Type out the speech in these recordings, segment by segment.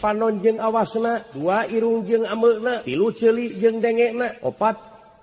Panon jeung awasna, dua irung jeung ameuna, tilu ceuli jeung dengekna, opat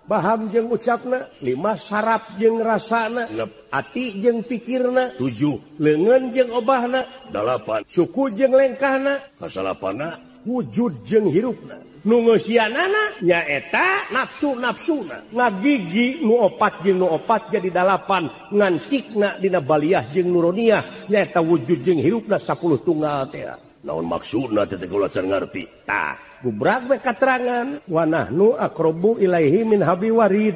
baham jeung ucapna, lima sarap jeung rasana, genep ati jeung pikirna, tujuh leungeun jeung obahna, dalapan suku jeung lengkahna, kasalapana wujud jeung hirupna. Nu ngeusianana nyaeta nafsu-nafsuna. Ngagigi nu opat jeung nu opat jadi dalapan, ngan sikna dina baliah jeung nuroniah nyaeta wujud jeung hirupna 10 tunggal teh. Naon maksudna teh kula can ngarti. Tah, gubrak we katerangan wa nahnu aqrabu ilaihi min habi warid.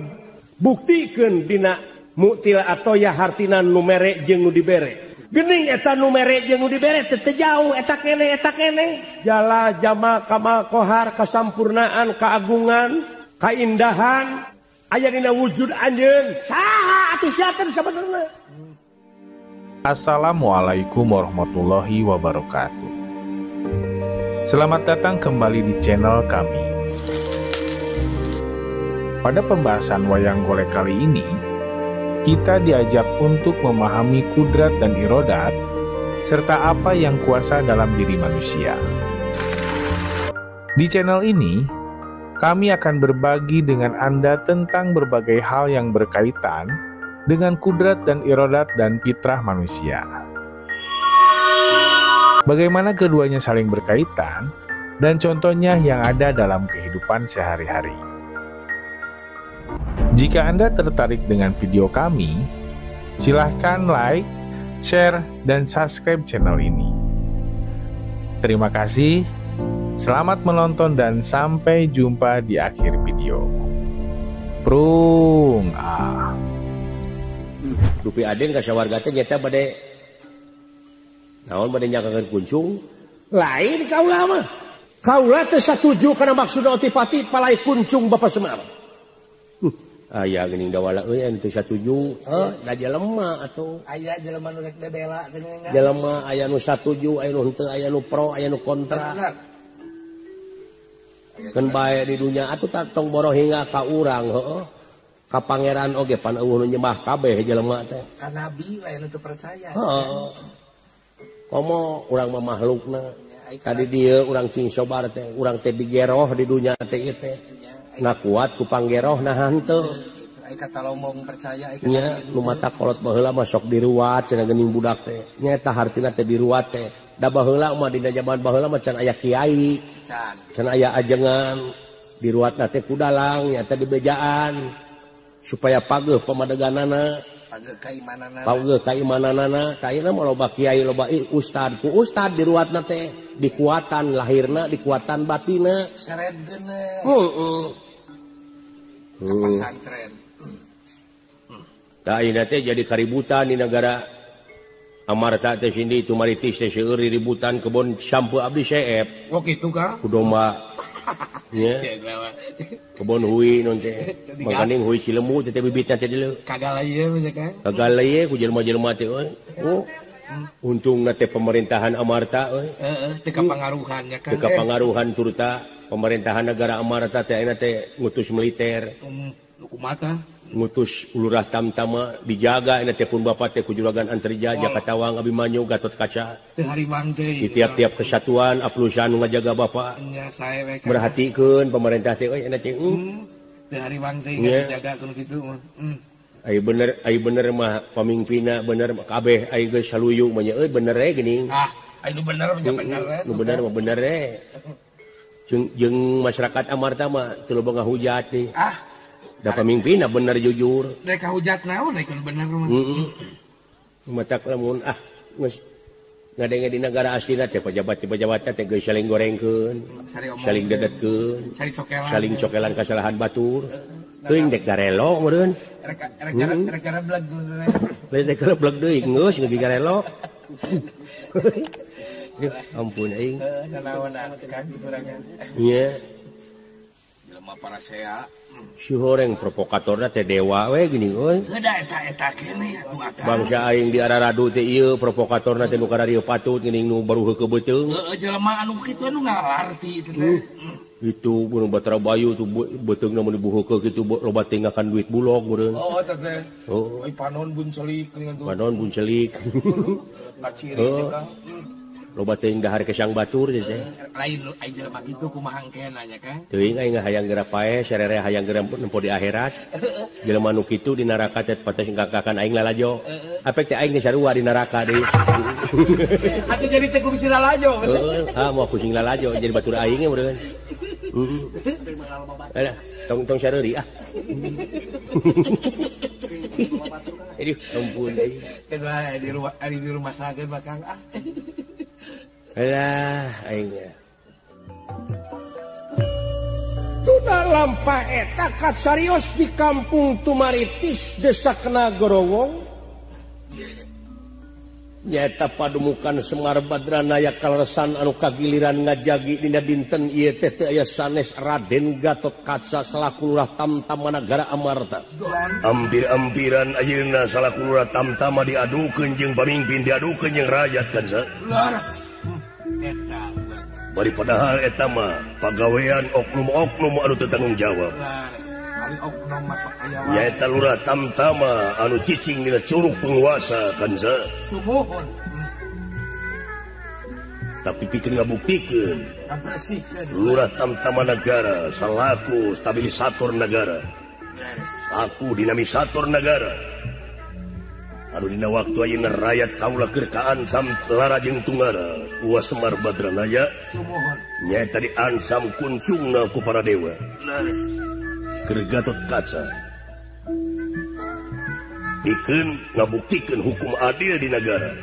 Buktikeun dina mu'til atoya hartina nu mere jeung nu dibere. Gening eta nu mere jeung nu dibere teu jauh eta keneh eta keneh. Jala jama kamal kohar kasampurnaan keagungan kaindahan aya dina wujud anjeun. Saha atuh sia teh sabenerna? Assalamualaikum warahmatullahi wabarakatuh. Selamat datang kembali di channel kami. Pada pembahasan wayang golek kali ini, kita diajak untuk memahami kudrat dan irodat, serta apa yang kuasa dalam diri manusia. Di channel ini, kami akan berbagi dengan Anda tentang berbagai hal yang berkaitan dengan kudrat dan irodat dan fitrah manusia. Bagaimana keduanya saling berkaitan, dan contohnya yang ada dalam kehidupan sehari-hari. Jika Anda tertarik dengan video kami, silahkan like, share, dan subscribe channel ini. Terima kasih, selamat menonton dan sampai jumpa di akhir video. Prung ah. Dupi Aden ka sawarga teh nyata bade naon bade nyakakeun kuncung lain kaula mah. Kaula teh satuju kana maksudna Otipati palai kuncung Bapak Semar. Aya geuning dawala euy anu teu satuju, heuh da jelema atuh. Aya jelema nu rek bebela teh nya. Jelema aya nu satuju, aya nu henteu, aya nu pro, aya nu kontra. Keun bae di dunya atuh tong boro hingga ka urang heuh. Ka pangeran oge pan eueuh nu nyembah kabeh jelema teh. Ka nabi we nu teu percaya. Heuh. Komo urang mah makhlukna. Tadi dieu urang cing sobar teh, urang teh digeroh di dunya teh ieu teh. Nah kuat ku panggeroh nah henteu. Ai kata lomong percaya ai nya nu mata kolot baheula mah sok diruat cenah geuning budak teh. Nyaeta hartina teh diruat teh. Da baheula mah dina jaman baheula mah can aya kiai. Can aya ajengan. Diruatna teh ku dalang nyaeta dibejaan supaya pageuh pamadeganana. Pageuh kaimananana. Pageuh kaimananana. Ka ayeuna mah loba kiai loba ustad. Ku ustad diruatna teh dikuatan lahirna dikuatan batina. Seredkeun. Heeh. Pesantren. Tah ayeuna teh jadi kaributan di negara Amarta teh sindi tumaritis teh seueur ributan kebon sampeu abdi seep. Oh kitu ka? Ku domba. Nya. Kebon hui non teh. Mangkaning hui Cilemu teh bibitna teh deuleu. Kagal ieu mah kan. Kagal ieu ku jelema-jelema teh euy. Oh. Untungna teh pemerintahan Amarta euy. Heeh, teu kapangaruhan nya kan. Teu kapangaruhan turta pemerintahan negara Amarta teh ayeuna teh ngutus militer. Kumaha? Ngutus lurah tamtama dijaga ayeuna teh pun bapak teh ku juragan Antarja Jakatawang Abimanyu Gatot Kaca. Teu hariwang deui. Di tiap-tiap kesatuan aplusan nu ngajaga bapak. Nya sae we. Merhatikeun pemerintah teh euy ayeuna teh. Teu hariwang deui dijaga kudu kitu mah. Ai bener mah pamimpinna bener kabeh ai geus saluyu mah nya euy bener we geuning. Ah, ai nu bener mah bener we. Nu bener mah bener we. Jeung masyarakat Amarta mah teu loba ngahujat teh. Ah. Da pamimpinna bener jujur. Rek hujat naon rek bener mah. Heeh. Matak lamun ah geus ngadenge di negara aslina teh pejabat-pejabat teh geus saling gorengkeun, saling dedetkeun, saling cokelan kasalahan batur. Teuing dek garelo meureun. Rek garebleg deui. Rek garebleg deui geus geus garelo. Ampun aing. Nanaon atuh kan kurangan. Nya. Jelema parasea. Si horeng provokatorna teh dewa we geuning euy. Heuda eta-eta keneh atuh akang. Bangsa aing di Araradu teh ieu provokatorna teh nu kararieu patut geuning nu baru heukeut beuteung. Heeh jelema anu kitu anu ngalarti itu teh. Itu mun Batara Bayu tuh beuteungna mun dibuheukeun kitu loba tinggakan duit bulog meureun. Oh eta teh. Oh. Panon buncelik geuningan tuh. Panon buncelik. Ngaciri teh Kang. Loba teuing dahar kesang batur teh. Lain aing jelema kitu kumaha engkena nya Kang. Teuing aing hayang geura paeh sarere hayang geura nempo di akhirat. Jelema nu kitu di neraka teh pates ngangkakan aing lalajo. Apek teh aing geus sarua di neraka deui. Atuh jadi teh kudu lalajo. Heeh, ah moal pusing lalajo jadi batur aing ge meureun. Heeh. Alah, tong-tong sareuri ah. Aduh, ampun deui. Kedua di rumah sakit mah Kang ah. Alah, aing. Tuna lampah eta kacarios di kampung Tumaritis, Desa Kenagorowong. Nyaeta padumukan Semar Badranaya kaleresan anu kagiliran ngajagi dina dinten ieu teh teu aya sanes Raden Gatot Kaca salaku lurah Tamtama Nagara Amarta. Ampir-ampiran ayeuna salaku lurah Tamtama diadukeun jeung pamimpin diadukeun jeung rakyat kan sa. Leres. Eta. Bari padahal eta mah pagawean oknum-oknum anu teu tanggung jawab. Ari oknum masuk aya wae. Nyaeta lurah Tamtama anu cicing dina curug penguasa kan sa. Sumuhun. Tapi pikeun ngabuktikeun ngabersihkeun lurah Tamtama Nagara salaku stabilisator nagara. Aku dinamisator nagara. Anu dina waktu ayeuna rakyat kaula keur kaancam lara jeung tunggara Wa Semar Badranaya sumuhun. Nyaeta diancam kuncungna ku para dewa. Leres. Keur Gatot Kaca. Pikeun ngabuktikeun hukum adil di nagara.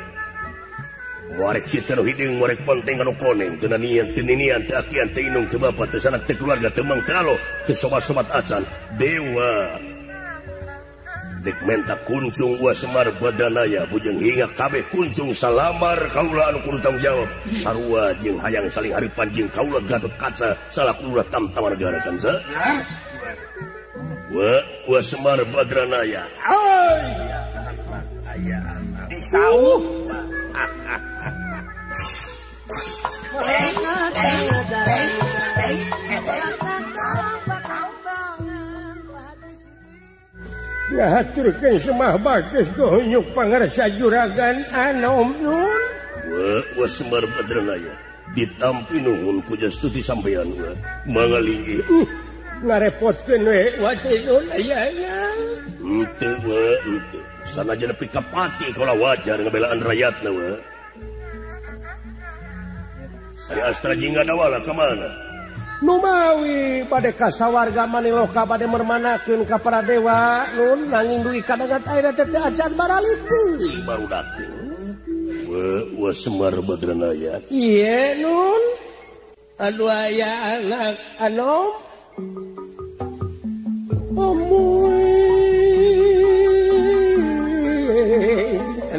Warek cita nu hideung, warek penting anu koneng, teu nanian, teu ninian, teu akian, teu inung, teu bapa, teu sanak, teu keluarga, teu mang, teu alo, teu sobat-sobat acan. Dewa dek menta kuncung Wa Semar Badranaya bujeng hingga kabeh kuncung salamar kaula anu kudu tanggung jawab sarua jeung hayang saling haripan jeung kaula Gatot Kaca salaku lurah Tamtama Nagara kan sa. Wa Semar Badranaya. Aya disauh. Ngahaturkeun semah bagus gohunyuk pangarsa juragan anom nun. Wa Semar Badranaya ditampi nuhun ku jastuti sampean wa mangalinggih. Ngarepotkeun we wa teh nun aya nya. Henteu wa henteu. Sanajan nepi ka pati kaula wajar ngabelaan rakyatna wa. Sari Astra Jingga Dawala ka mana? Numawi bade kasawarga maniloka bade mermanakeun ka para dewa nun nanging dugi kadangat ayeuna teh acan baralik deui barudak teh. Wa Semar Badranaya. Ieu nun. Aduh aya anak anom. Amuy.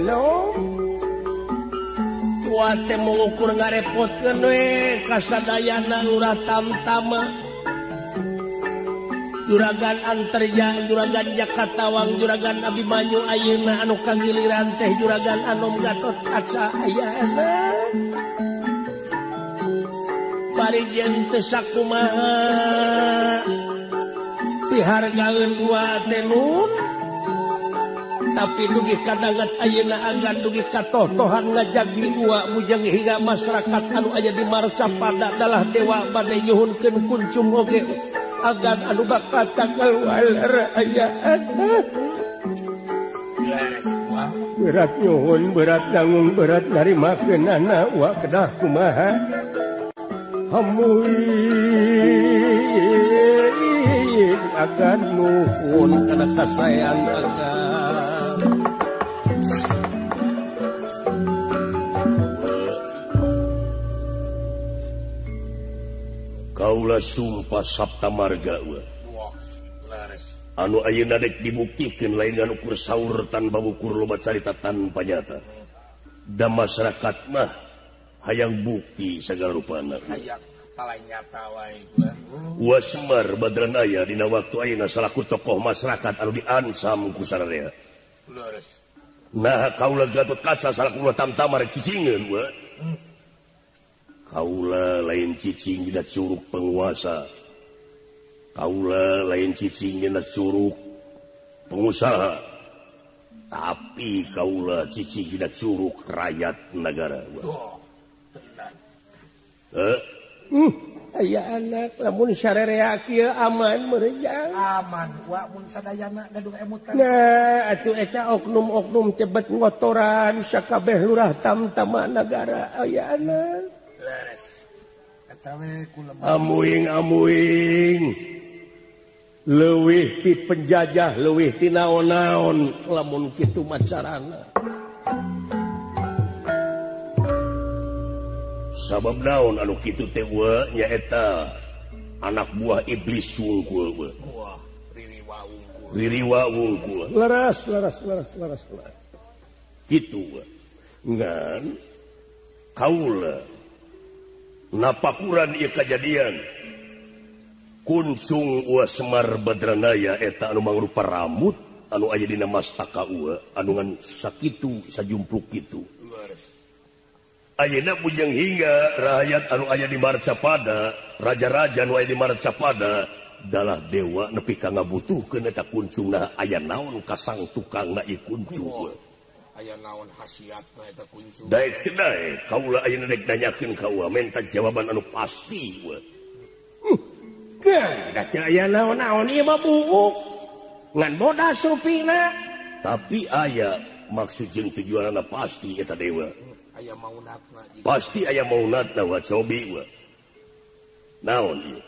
Anom. Teh mengukur ngarepotkeun we kasadayana lurah Tamtama juragan Antarja juragan Jakatawang juragan Abimanyu ayeuna anu kagiliran teh juragan Anom Gatot Kaca ayana bari jeung teu sakumaha pihargaeun gua teh nun. Tapi dugi kadangat ayeuna agan dugi katotohan ngajagi gua bujang hingga masyarakat anu aya di Marcapada dalah dewa bade nyuhunkeun kuncung oge agan anu bakal tanggal aya. Berat nyuhun, berat nanggung, berat narimakeun anak wa kedah kumaha. Hamuy agan nuhun kana kasaean agan. Kaula sumpah Sapta Marga wa. Anu ayeuna dek dibuktikeun lain ngan ukur saur tanpa ukur loba carita tanpa nyata. Da masyarakat mah hayang bukti sagala rupana. Hayang palai nyata wae. Wa Semar Badranaya dina waktu ayeuna salaku tokoh masyarakat anu diancam ku sararea. Leres. Nah kaula Gatot Kaca salaku lurah Tamtama rek cicingeun wa. Kaula lain cicing dina curug penguasa. Kaula lain cicing dina curug pengusaha. Tapi kaula cicing dina curug rakyat negara. Oh. Aya anak lamun sarerea kieu aman meureun aman wa mun sadayana gaduh emutan. Nah atuh eta oknum-oknum tebet ngotoran sakabeh lurah tamtama nagara aya anak. Leres. Eta we kulemah. Amuing-amuing leuwih ti penjajah leuwih ti naon-naon lamun kitu macarana. Sabab naon anu kitu teh we nyaeta anak buah iblis wungkul we. Wah, ririwa wungkul. Ririwa wungkul. Leres leres leres leres. Kitu we. Ngan kaula napakuran ieu kajadian kuncung Ua Semar Badranaya eta anu mangrupa ramut anu aya dina mastaka ua anu ngan sakitu sajumpluk kitu. Ayeuna bujeng hingga rakyat anu aya di Marcapada, raja-raja anu aya di Marcapada dalah dewa nepi ka ngabutuhkeun eta kuncungna aya naon kasang tukangna ieu kuncung. Aya naon khasiatna eta kuncung. Daek teu daek kaula ayeuna rek nanyakeun ka ua menta jawaban anu pasti ua. Da teu aya naon-naon ieu mah buuk. Ngan bodas rupina. Tapi aya maksud jeung tujuanna pasti eta dewa. Aya maunatna pasti aya maunatna wa cobi wa. Naon ieu?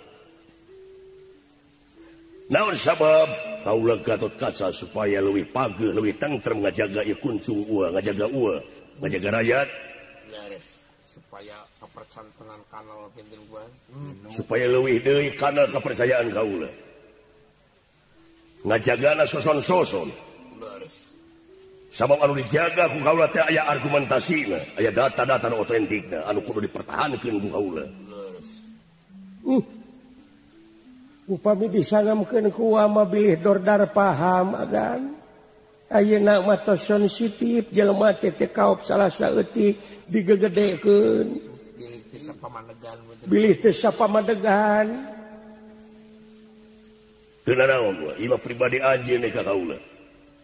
Naon sabab kaula Gatot Kaca supaya leuwih pageuh leuwih tentrem ngajaga ieu kuncung ua, ngajaga ua, ngajaga rakyat. Leres. Supaya kapercantenan kanal pinten gua. Supaya leuwih deui kana kepercayaan kaula. Ngajagana soson-soson. Sabab anu dijaga ku kaula teh aya argumentasina, aya data-data anu otentikna anu kudu dipertahankeun ku kaula. Upami disangamkeun ku mah bilih dordar paham agan. Ayeuna mah tos sensitif jelema teh teu kaop salah saeutik digegedekeun. Bilih teu sapamadegan. Bilih teu sapamadegan. Teu nanaon we, ieu mah pribadi anjeun ka kaula.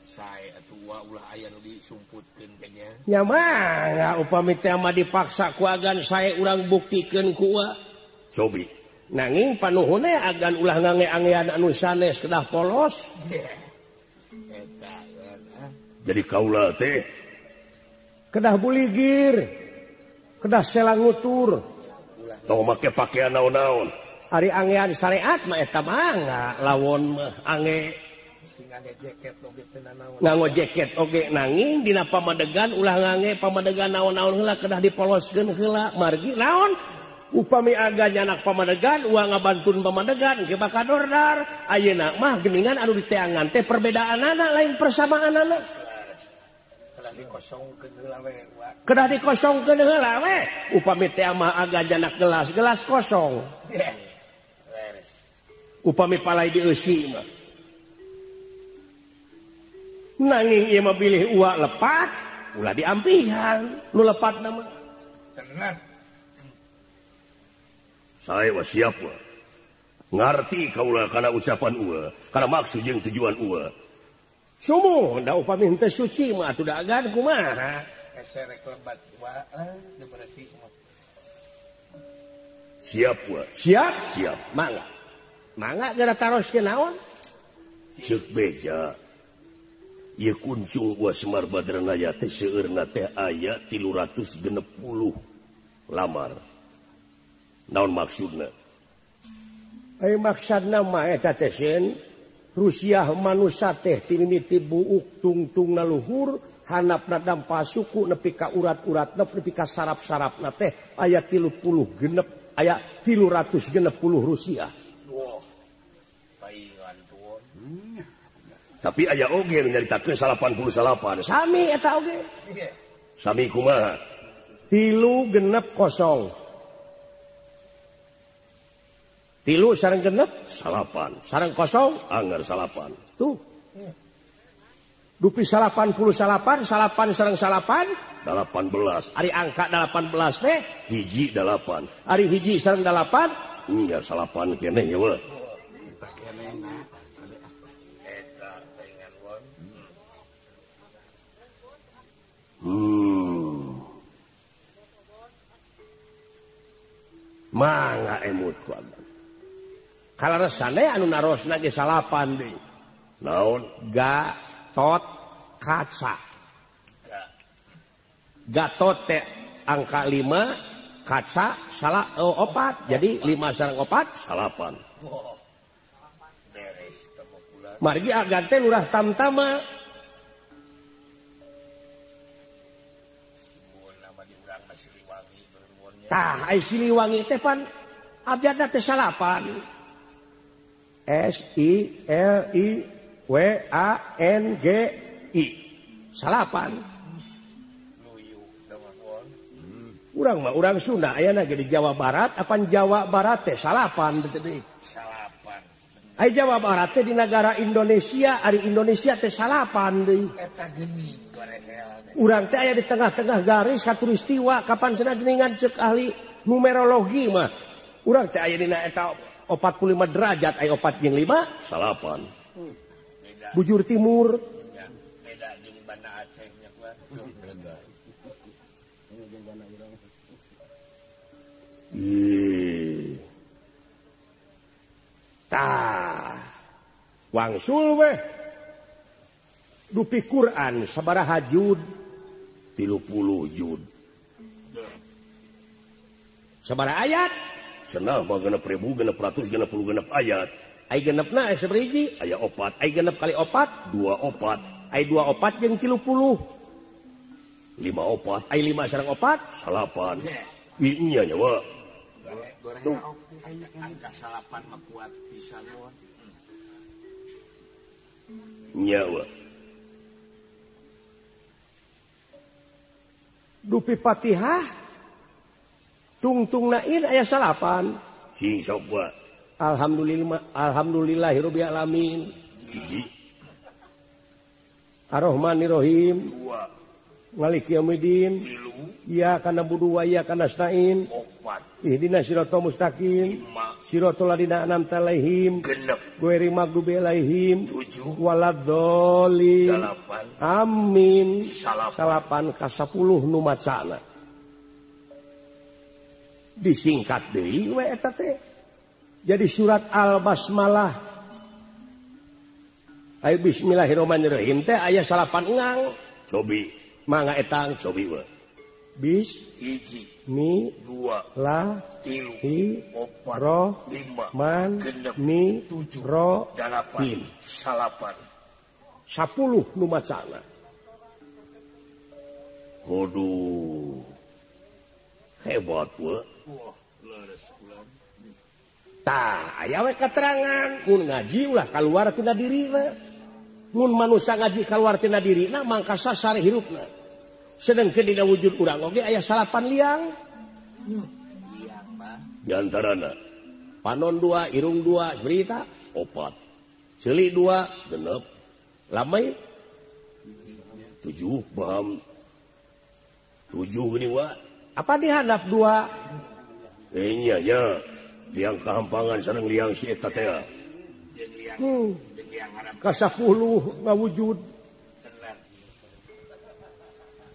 Sae atuh ulah aya nu disumputkeun teh nya. Nya mah upami teh mah dipaksa ku agan sae urang buktikeun ku ua. Cobi. Nanging panuhunna agan ulah ngange-angean anu sanes kedah polos. Eta jadi kaula teh kedah buligir, kedah selangutur. Tong make pakaian naon-naon. Ari angean syariat mah eta mah lawon mah ange nganggo jaket oge nanging dina pamadegan ulah ngange pamadegan naon-naon heula kedah dipoloskeun heula margi naon upami aga nyanak pamadegan uang ngabantun pamadegan ge bakal dordar ayeuna mah geuningan anu diteangan teh perbedaanana lain persamaanana. Kedah dikosongkeun heula we kedah dikosongkeun heula we upami teh mah aga nyanak gelas gelas kosong. Upami palai dieusi mah nanging ieu mah bilih ua lepat ulah diampihan nu lepatna mah tenan. Sae wa siap wa ngarti kaula kana ucapan ua kana maksud jeung tujuan ua. Sumuh da upami henteu suci mah atuh da agan kumaha hese rek lebat wa teu beresih mah. Siap wa siap siap mangga mangga geura taroskeun naon ceuk beja. Ieu kuncung Ua Semar Badranaya teh seueurna teh aya 360 lamar. Naon maksudna? Ai maksudna mah eta teh sieun Rusiah manusa teh timimiti buuk tungtungna luhur hanapna dampa suku nepi ka urat-uratna nepi ka sarap-sarapna teh aya 30 genep aya 360 Rusiah. Wah. Paingan tuon. Tapi aya oge nu nyaritakeun 88. Sami eta oge. Sami kumaha? 3 genep kosong. 3 sareng genep 8. Sareng kosong anggar 8. Tuh. Dupi 88, 8 sareng 8 18. Ari angka 18 teh hiji 8. Ari hiji sareng 8 nya 8 keneh ye we. Mangga emut ku abdi. Kalaresane anu narosna ge salapan deui. Naon? Gatot kaca. Gatot teh angka 5, kaca salah opat. Jadi 5 sareng 4 salapan. Margi agan teh lurah tamtama. Tah ai Siliwangi teh pan abjadna teh salapan. S I L I W A N G I salapan. Urang mah urang Sunda ayana ge di Jawa Barat apan Jawa Barat teh salapan teh. Salapan. Ai Jawa Barat teh di negara Indonesia, ari Indonesia teh salapan deui. Eta geuning gorehel. Urang teh aya di tengah-tengah garis khatulistiwa kapan cenah geuningan ceuk ahli numerologi mah. Urang teh aya dina eta 45 derajat aya 4 jeung 5 salapan. Bujur timur. Beda jeung Banda Aceh nya kuat. Beda. Tah wangsul weh dupi Quran sabaraha jud 30 jud sabaraha ayat cenah mah 6.656 ayat ai genepna aya sabaraha aya 4 ai genep kali 4 24 ai 24 jeung 30 54 ai 5 sareng 4 salapan. Iya nyawa. Angka salapan mah kuat pisan mun. Nyawa. Dupi Fatihah tungtung nain aya salapan. Sing sok wa. Alhamdulillah alhamdulillahirabbil alamin. Hiji. Arrahmanirrahim. Dua. Maliki yaumiddin. Tilu. Iya kana budu wa iya kana nasta'in. Opat. Ihdinas siratal mustaqim. Lima. Siratal ladzina an'amta alaihim. Genep. Ghairil maghdubi alaihim. 7. Waladdallin. 8. Amin. Salapan ka 10 nu macana. Disingkat deui we eta teh. Jadi surat Al-Basmalah. Ai bismillahirrahmanirrahim teh aya salapan engang. Cobi. Mangga etang cobi we. Bis hiji mi dua la tilu hi opat ro lima man genep mi 7 ro 8 him salapan 10 nu macana. Waduh hebat we. Wah leres ulang. Tah aya we keterangan mun ngaji ulah kaluar tina dirina. Mun manusia ngaji kaluar tina dirina mangka sasar hirupna. Sedangkan dina wujud urang oge aya salapan liang. Liang mah di antarana panon 2, irung 2, berita 4, ceuli 2, genep, lamai 7, baham 7 geuning wa. Apa dihandap 2? Nya nya liang kahampangan sareng liang si eta teh. Ka 10 ngawujud.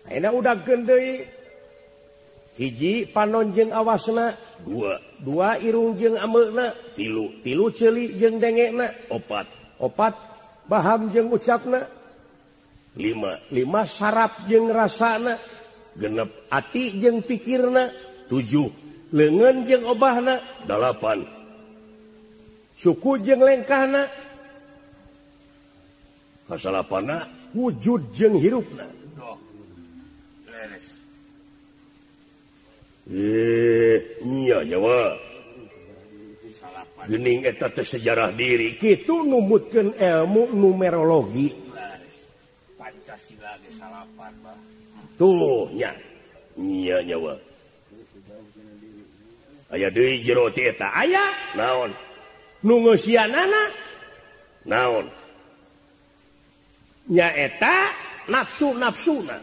Ayeuna udagkeun deui. Hiji panon jeung awasna, 2, 2 irung jeung ameuna, 3, 3 ceuli jeung dengekna, 4, 4 baham jeung ucapna, 5, 5 sarap jeung rasana, genep ati jeung pikirna, 7, leungeun jeung obahna, 8, suku jeung lengkahna, kasalapanna wujud jeung hirupna. Nya nyawa. Geuning eta teh sejarah diri. Kitu numutkeun ilmu numerologi. Pancasila ge salapan mah. Tuh nya. Nya nyawa. Aya deui jero ti eta aya naon? Nu ngeusianana naon? Nya eta nafsu-nafsuna.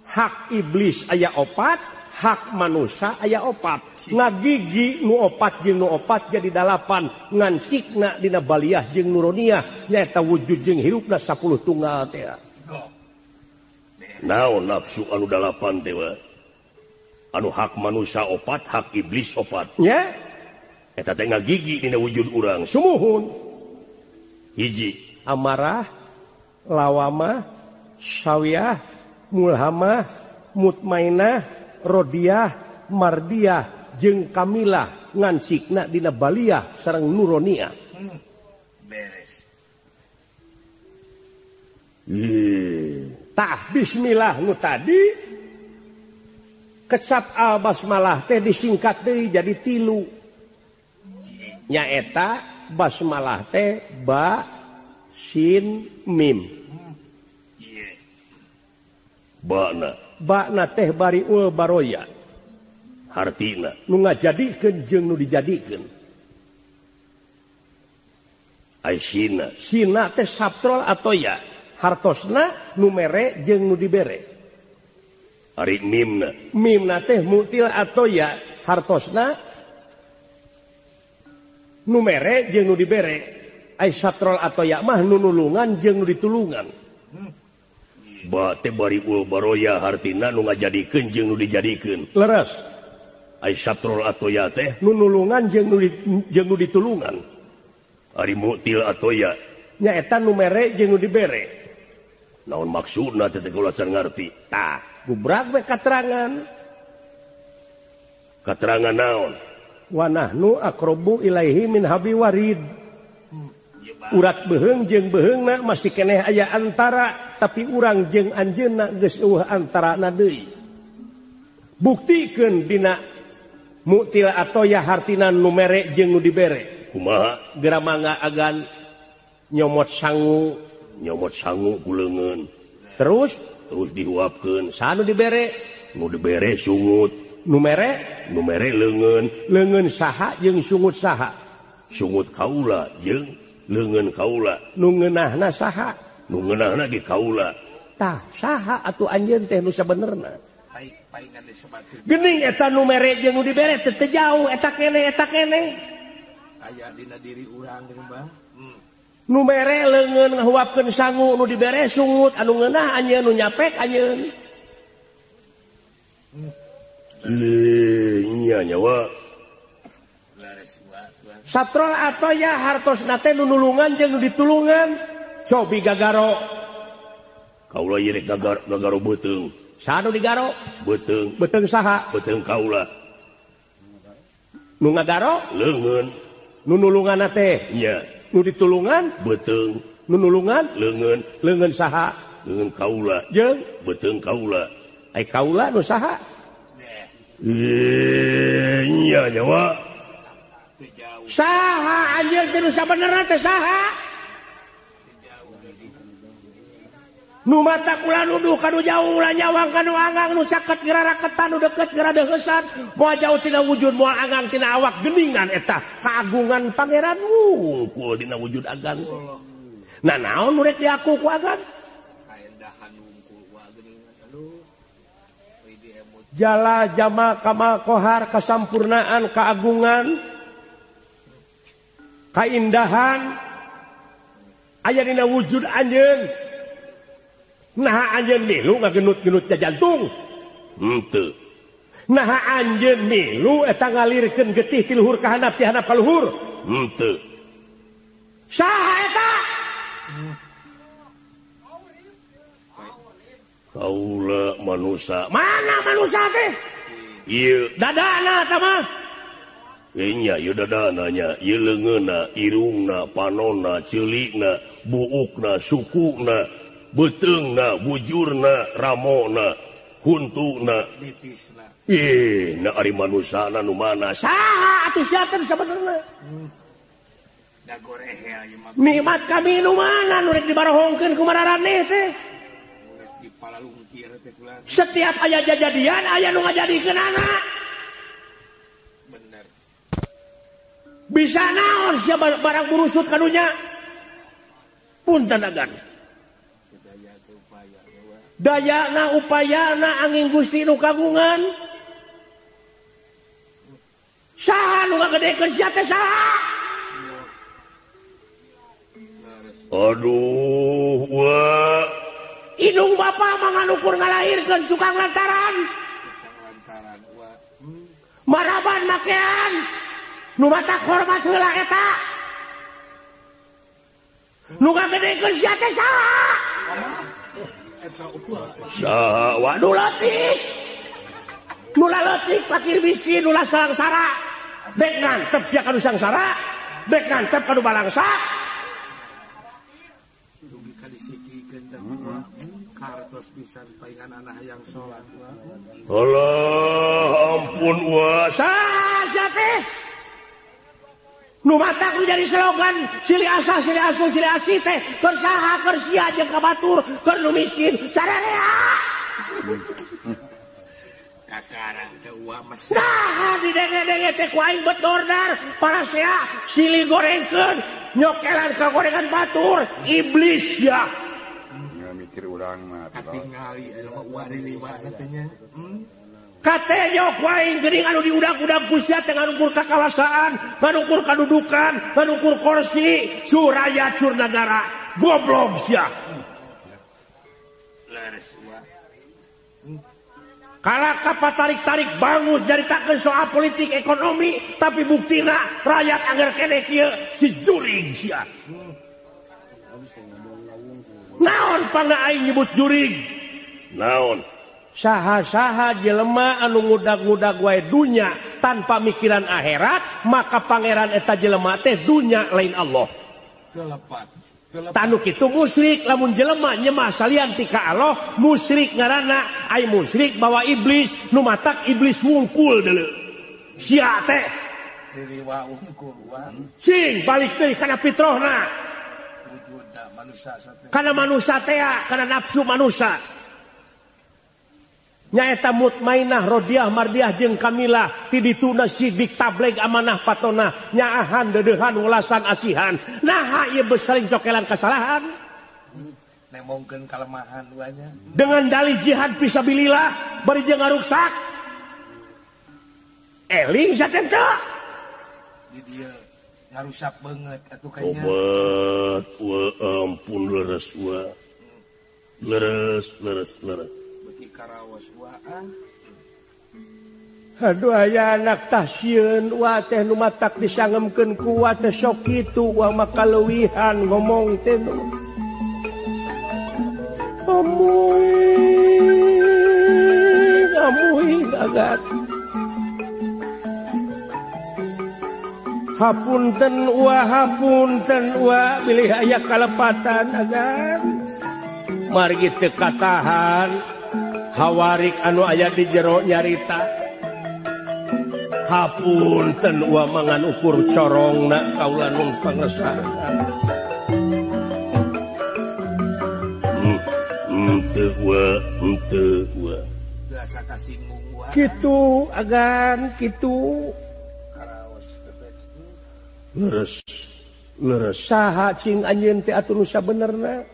Hak iblis aya 4, hak manusia aya 4. Ngagigi nu 4 jeung nu 4 jadi 8, ngan sikna dina baliah jeung nuroniah nyaeta wujud jeung hirupna 10 tunggal teh. Naon nafsu anu 8 teh wa? Anu hak manusia opat, hak iblis opat. Nya? Eta teh ngagigi dina wujud urang. Sumuhun. Hiji, amarah, lawamah, syawiyah, mulhamah, mutmainah, rodiah, mardiah, jeung kamilah ngancikna dina baliyah sareng nuroniah. Beres. Tah bismillah nu tadi kecap al basmalah teh disingkat deui jadi tilu. Nyaeta basmalah teh ba sin mim. Bana bana teh bariul baroya. Hartina nu ngajadikeun jeung nu dijadikeun. Ai sina sina teh satrol atoya. Hartosna nu mere jeung nu dibere. Ari mimna mimna teh mutil atoya. Hartosna nu mere jeung nu dibere. Ai satrol atoya mah nu nulungan jeung nu ditulungan. Ba teh bariul baroya hartina nu ngajadikeun jeung nu dijadikeun. Leres. Ai satrol atoya teh nu nulungan jeung nu ditulungan. Ari mutil atoya nyaeta nu mere jeung nu dibere. Naon maksudna teh kula can ngarti. Tah, gubrak we katerangan. Katerangan naon? Wa nahnu aqrabu ilaihi min habi warid. Urat beuheung jeung beuheungna masih keneh aya antara, tapi urang jeung anjeunna geus eueuh antarana deui. Buktikeun dina mutil atoya hartina nu mere jeung nu dibere. Kumaha? Geura mangga agan nyomot sangu, nyomot sangu ku leungeun. Terus terus dihuapkeun. Saha nu dibere? Nu dibere sungut. Nu mere? Nu mere leungeun. Leungeun saha jeung sungut saha? Sungut kaula jeung leungeun kaula. Nu ngeunahna saha? Nu ngeunahna di kaula. Tah saha atuh anjeun teh nu sabenerna? Geuning eta nu mere jeung nu dibere teh teu jauh, eta keneh eta keneh. Aya dina diri urang geuning Bang. Nu mere leungeun ngahuapkeun sangu, nu dibere sungut, anu ngeunah anjeun, nu nyapek anjeun. Nya nyawa. Satrol atoya hartosna teh nu nulungan jeung nu ditulungan. Cobi gagaro. Kaula ieu rek gagaro beuteung. Saha nu digaro? Beuteung. Beuteung saha? Beuteung kaula. Nu ngagaro? Leungeun. Nu nulunganna teh? Nya. Nu ditulungan? Beuteung. Nu nulungan? Leungeun. Leungeun saha? Leungeun kaula. Jeung beuteung kaula. Ai kaula nu saha? Nya nyawa. Saha anjeun teh nu sabenerna teh saha? Nu mata kula nuduh kanu jauh ulah nyawang kanu anggang nu caket geura raketan nu deket geura deuheusan moal jauh tina wujud moal anggang tina awak geuningan eta kagungan pangeran wungkul dina wujud agan. Nah naon nu rek diaku ku agan? Jala jama kamal kohar kasampurnaan keagungan kaindahan aya dina wujud anjeun. Nah anjeun milu ngagenut-genut jantung. Henteu. Nah anjeun milu eta ngalirkeun getih ti luhur ka handap ti handap ka luhur. Henteu. Saha eta? Kaula manusa. Mana manusa teh? Ieu dadana eta mah. Nya ieu dadana nya, ieu leungeunna, irungna, panonna, ceulikna, buukna, sukuna, beuteungna, bujurna, ramona, huntuna, nitisna. Ih, na ari manusana nu mana? Saha atuh sia teh sabenerna? Nikmat kami nu mana nu rek dibarohongkeun ku mararaneh teh? Setiap aya jajadian aya nu ngajadikeun anak. Bener. Bisa naon sia barang burusut kadunya? Punten agan. Dayana upayana angin Gusti nu kagungan. Saha nu ngagedekeun sia teh saha? Aduh, wah. Indung bapa manganukur ngalahirkeun sukang lantaran. Maraban makean nu matak hormat heula eta. Nu ngagedekeun sia teh saha? Saha waduh leutik. Nu leutik fakir miskin nu sangsara. Dek ngantep sia ka nu sangsara, dek ngantep ka nu balangsa. Dugi ka disikikeun teh kartos pisan paingan anak hayang salat. Allah ampun wa saha teh. Nu matak menjadi slogan silih asah silih asuh silih asih teh keur saha keur sia jeung ka batur keur nu miskin sararea. Kakarang teh uwa mes. Nah didenge-denge teh ku aing bet dordar parasea silih gorengkeun nyokelan ka gorengan batur iblis ya. Nya mikir urang mah katingali anu mah uwa diliwat teh nya. Katanya ku aing geuning anu diudag-udag ku sia teh ngarukur kakawasaan, ngarukur kadudukan, ngarukur kursi, suraya cur nagara, goblok sia. Leres uwa. Kalaka patarik-tarik bangus nyaritakeun soal politik ekonomi, tapi buktina rakyat angger keneh kieu si jurig sia. Naon pangna aing nyebut jurig? Naon? Saha-saha jelema anu ngudag-ngudag wae dunya tanpa mikiran akhirat, maka pangeran eta jelema teh dunya lain Allah. Telepat. Tanu kitu musyrik lamun jelema nyemah salian ti ka Allah, musyrik ngaranna ai musyrik bawa iblis nu matak iblis wungkul deuleu. Sia teh diriwa wungkul wa. Cing balik deui kana fitrahna. Wujudna manusia teh. Kana manusia teh, kana nafsu manusia. Nyaeta mutmainah rodiah mardiah jeung kamilah ti dituna sidik tableg amanah patona nyaahan deudeuhan welasan asihan naha ieu besaring cokelan kasalahan nemongkeun kalemahan duanya dengan dalih jihad fisabilillah bari jeung ngaruksak eling satenta di dieu ngarusak beungeut atuh kayaknya obat wa ampun leres wa leres leres leres. Aduh aya anak tah sieun wa teh nu matak disangemkeun ku wa teh sok kitu wa mah kaleuwihan ngomong teh nu. Amuy amuy agat. Hapunten wa hapunten wa bilih aya kalepatan agan. Margi teu katahan hawarik anu aya di jero nyarita. Hapunten wa mangan ukur corongna kaula nun pangesahan. Henteu wa henteu wa. Biasa kasinggung wa. Kitu agan kitu. Karaos teh. Leres leres saha cing anjeun teh atuh nu sabenerna.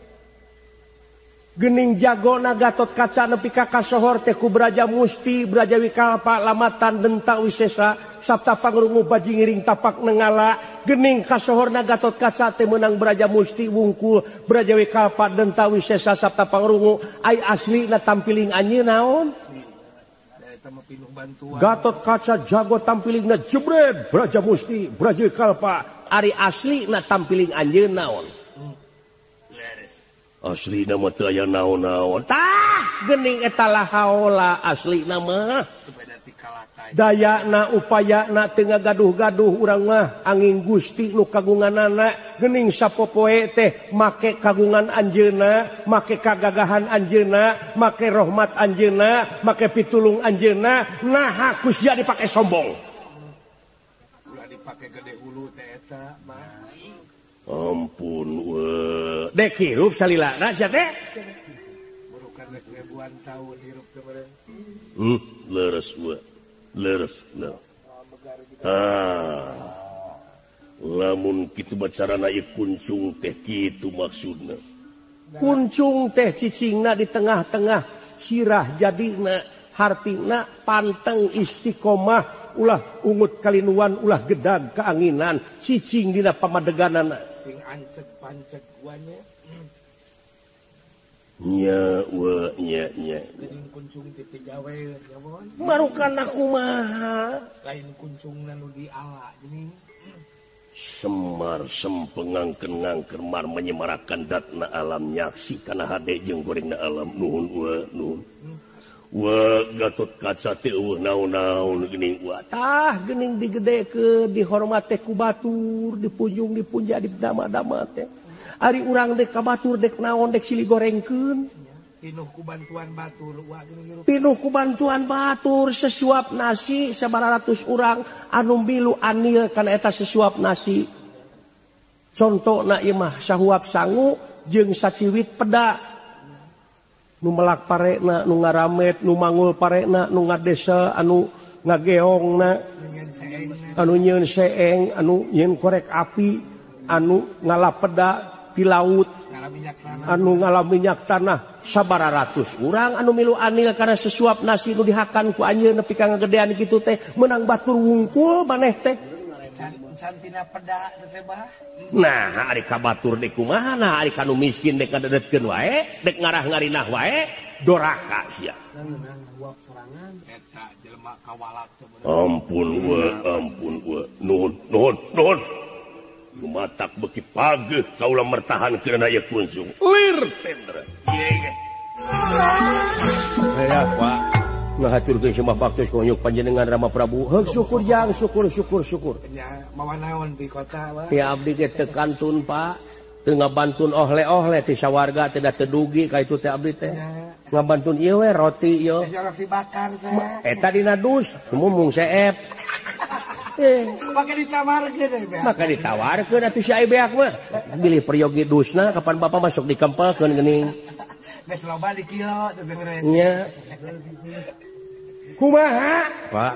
Gening jagona Gatot Kaca nepi ka kasohor teh ku Braja Musti, Braja Wikalpa, Lamatan, Denta Wisesa, Sabta Pangrungu Baji Ngiring Tapak Nenggala. Gening kasohorna Gatot Kaca teh meunang Braja Musti wungkul, Braja Wikalpa, Denta Wisesa, Sabta Pangrungu, ai aslina tampiling anjeun naon? Gatot Kaca jago tampilingna jebret Braja Musti, Braja Wikalpa, ari aslina tampiling anjeun naon? Asli nama teu aya naon-naon. Tah, geuning eta lahaola asli nama. Dayana upayana teu ngagaduh-gaduh urang mah angin Gusti nu kagunganana geuning sapopoe teh make kagungan anjeunna, make kagagahan anjeunna, make rahmat anjeunna, make pitulung anjeunna, naha ku sia dipake sombong. Ulah dipake gede hulu teh eta mah. Ampun we. Dek hirup salilana sia teh. Burukan rek ribuan tahun hirup teh meureun. Leres we. Leres nah. Ah. Lamun kitu bacarana ieu kuncung teh kitu maksudna. Kuncung teh cicingna di tengah-tengah sirah jadina hartina panteng istiqomah ulah ungut kalinuan ulah gedag keanginan cicing dina pamadeganana. Sing ancek pancek guanya. Nya we nya nya. Kuncung ti gawe Marukana kumaha? Lain kuncungna nu diala geuning. Semar sempengangkeun mar menyemarakan datna alam nyaksi kana hade jeung gorengna alam nuhun we nuhun. We Gatot Kaca teh eueuh naon-naon geuning wa tah geuning digedekeun dihormat teh ku batur dipunjung dipunja didama-dama teh. Ari urang dek ka batur dek naon dek silih gorengkeun. Pinuh ku bantuan batur wa geuning. Pinuh ku bantuan batur sesuap nasi sabaratus urang anu milu anil kana eta sesuap nasi. Contona ieu mah sahuap sangu jeung saciwit peda. Nu melak parena, nu ngaramet, nu mangul parena, nu ngadesa, anu ngageongna, anu nyeun seeng, anu nyeun korek api, anu ngalapeda di laut, anu ngala minyak tanah, sabararatus urang anu milu anil karena sesuap nasi nu dihakan ku anjeun nepi ka ngagedean kitu teh meunang batur wungkul maneh teh. Cantina peda teh bah. Nah, ari ka batur dek kumaha nah ari ka nu miskin dek ngadedetkeun wae, dek ngarah-ngarinah wae, doraka sia. Eta jelema kawalak teh. Ampun we, ampun we. Nuhun, nuhun, nuhun. Lumatak beki pageuh kaula mertahankeun aya kuncung. Lir tendra. Ya, Pak. Ngahaturkeun sembah baktos konyuk panjenengan Rama Prabu. Heuk syukur jang, syukur syukur syukur. Nya mawa naon di kota, Pak? Ya abdi ge teu kantun, Pak. Teu ngabantun ohle-ohle ti sawarga teh da teu dugi ka itu teh abdi teh. Ngabantun ieu we roti ieu. Roti bakar teh. Eta dina dus, mumung seep. Maka ditawarkeun we. Maka ditawarkeun atuh si ai beak mah. Bilih peryogi dusna kapan bapak masuk dikempelkeun geuning. Geus loba di kilo teh beres. Nya. Kumaha? Pak.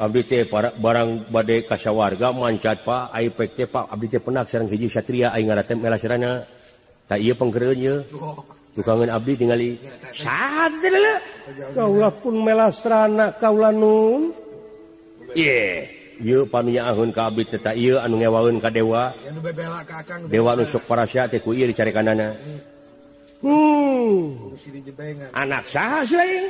Abdi teh barang bade ka sawarga mancat Pak, ai pek teh Pak, abdi teh penak sareng hiji satria ai ngaran teh Melasrana. Tah ieu pengkereun ieu. Tukangeun abdi tingali. Saha teh leuh? Kaula pun Melasrana kaula nun. Ye, ieu panunyaaheun ka abdi teh tah ieu anu ngewaeun ka dewa. Anu bebela ka akang. Dewa nu sok parasya teh ku ieu dicarekanana. Anak saha sih?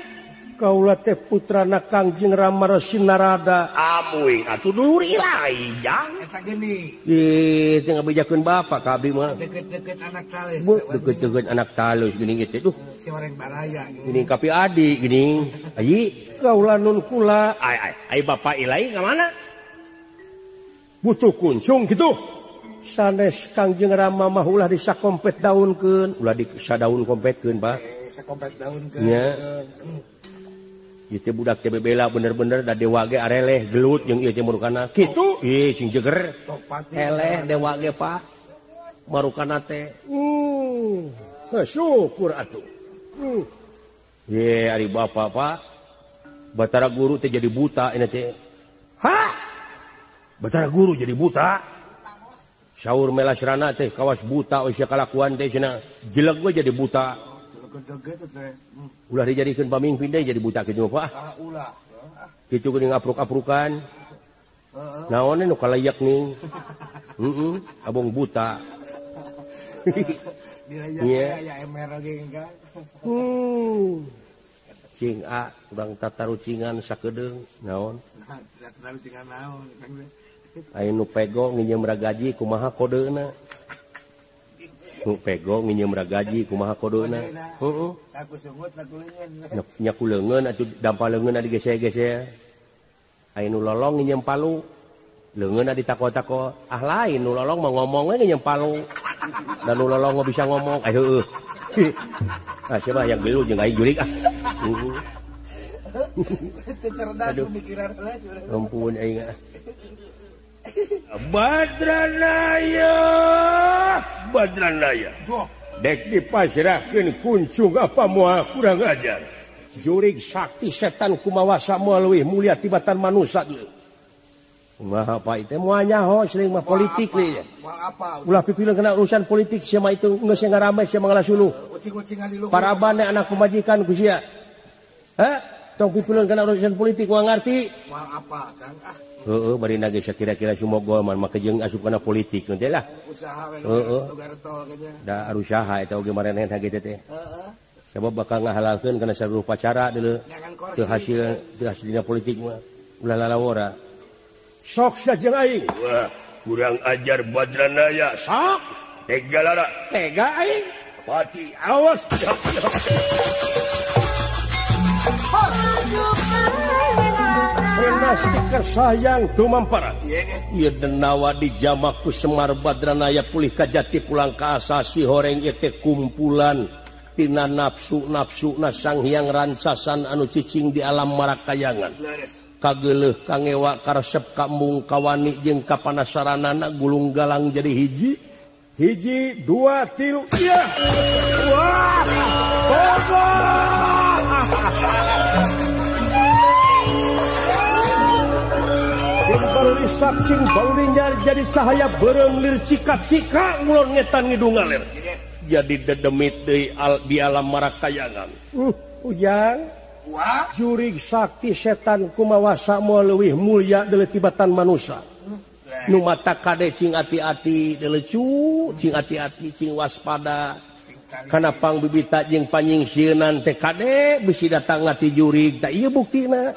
Kaula teh putrana Kangjeng Rama Resi Narada. Amuing atuh dulur ilai jang. Eta geuning. Ih, teu ngabejakeun bapa ka abdi mah. Deket-deket anak talus. Deket-deket anak talus geuning ieu teh duh. Si orang baraya geuning. Geuning kapi adi geuning. Ayi, kaula nun kula. Ai ai, ai bapa ilai ka mana? Butuh kuncung kitu. Sanes Kangjeng Rama mah ulah disakompet daunkeun, ulah disadaun kompetkeun, Pak. Sakompet daunkeun. Nya. Ieu teh budak teh bebela bener-bener da dewa ge areleh gelut jeung ieu teh marukana. Kitu? Ih, sing jeger. Eleh dewa ge, Pak. Marukana teh. Syukur atuh. Ye, ari bapa, Pak. Batara Guru teh jadi buta ini teh. Hah? Batara Guru jadi buta. Saur Melasrana teh kawas buta we sia kalakuan teh cenah. Jelek we jadi buta. Ulah dijadikeun pamimpin teh jadi buta kitu mah, Pak. Ulah. Kitu geuning apruk-aprukan. Naon nu kalayak nih. Heeh, abong buta. Nya ya MR oge enggak. Cing a urang tatarucingan sakedeung naon? Tatarucingan naon? Aya nu pego nginjem ragaji kumaha kodeuna? Nu pego nginjem ragaji kumaha kodeuna? Heeh. Aku sungut aku leungeun. Nya ku leungeun atuh dampal leungeunna digeseh-geseh. Aya nu lolong nginjem palu. Leungeunna ditako-tako. Ah lain nu lolong mah ngomong we nginjem palu. Dan nu lolong mah bisa ngomong. Ai heueuh. Ah siapa yang gelu jeung aing jurig ah. Teu cerdas pemikiran Ampun aing ah. Badranaya, Badranaya. Dek dipasrahkeun kuncung apa moal kurang ajar. Jurig sakti setan kumawasa moal leuwih mulia tibatan manusia ieu. Kumaha Pak teh moal nyaho sering mah politik we. Ulah pipileun kana urusan politik sia mah itu geus ngarame sia mah ngalasuluh. Ucing-ucingan di luhur. Parabane anak pemajikan ku sia. Hah? Tong pipileun kana urusan politik moal ngarti. Moal apa Kang ah. Heeh, bari nage sakira-kira sumogol man make jeung asup kana politik teh lah. Usaha we nu gartol kayaknya. Da usaha eta oge mareneh kitu teh. Heeh. Sabab bakal ngahalalkeun kana saluruh upacara deuleu. Teu hasil dina politik mah ulah lalawora. Sok sia jeung aing. Wah, kurang ajar Badranaya. Sok tega lara. Tega aing. Pati awas. Stiker sayang tumampara. Ieu denawa dijamak ku Semar Badranaya pulih ka jati pulang ka asasi horeng ieu teh kumpulan tina nafsu-nafsuna Sang Hyang Rancasan anu cicing di alam marakayangan. Kageuleuh kangewa karesep ka embung kawani jeung kapanasaranana gulung galang jadi hiji. Hiji, dua, tilu, iya. Wah. Sing sing balulinyar jadi cahaya beureum lir sikat-sika ngulon ngetan ngidung ngalir. Jadi dedemit deui di alam marakayangan. Ujang. Jurig sakti setan kumawasa moal leuwih mulya deuleu tibatan manusa. Nu mata kade cing ati-ati deuleu cu, cing ati-ati cing waspada. Kana pangbibita jeung panyingsieunan teh kade bisi datang ngati jurig tah ieu buktina.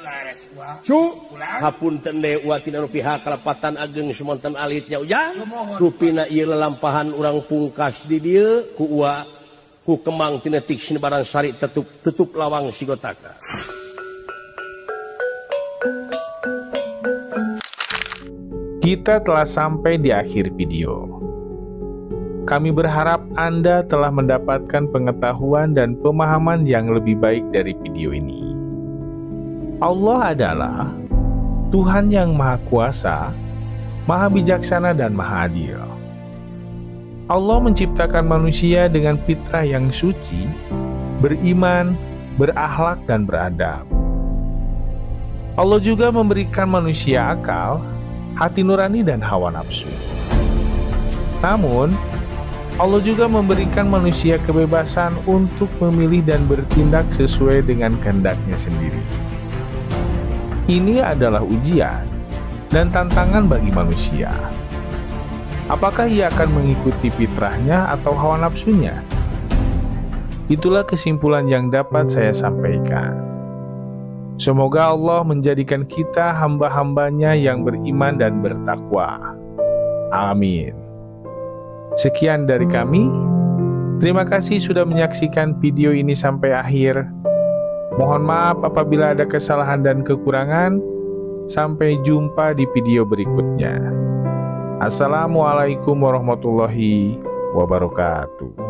Cu hapunten deui uwa tina nu pihak kalepatan ageng sumonten alitnya ujang. Rupina ieu lelampahan urang pungkas di dieu ku uwa ku kemang tina tik sinebaran sari tutup lawang sigotaka. Kita telah sampai di akhir video. Kami berharap Anda telah mendapatkan pengetahuan dan pemahaman yang lebih baik dari video ini. Allah adalah Tuhan yang Maha Kuasa, Maha Bijaksana, dan Maha Adil. Allah menciptakan manusia dengan fitrah yang suci, beriman, berakhlak, dan beradab. Allah juga memberikan manusia akal, hati nurani, dan hawa nafsu. Namun, Allah juga memberikan manusia kebebasan untuk memilih dan bertindak sesuai dengan kehendaknya sendiri. Ini adalah ujian dan tantangan bagi manusia. Apakah ia akan mengikuti fitrahnya atau hawa nafsunya? Itulah kesimpulan yang dapat saya sampaikan. Semoga Allah menjadikan kita hamba-hambanya yang beriman dan bertakwa. Amin. Sekian dari kami. Terima kasih sudah menyaksikan video ini sampai akhir. Mohon maaf apabila ada kesalahan dan kekurangan. Sampai jumpa di video berikutnya. Assalamualaikum warahmatullahi wabarakatuh.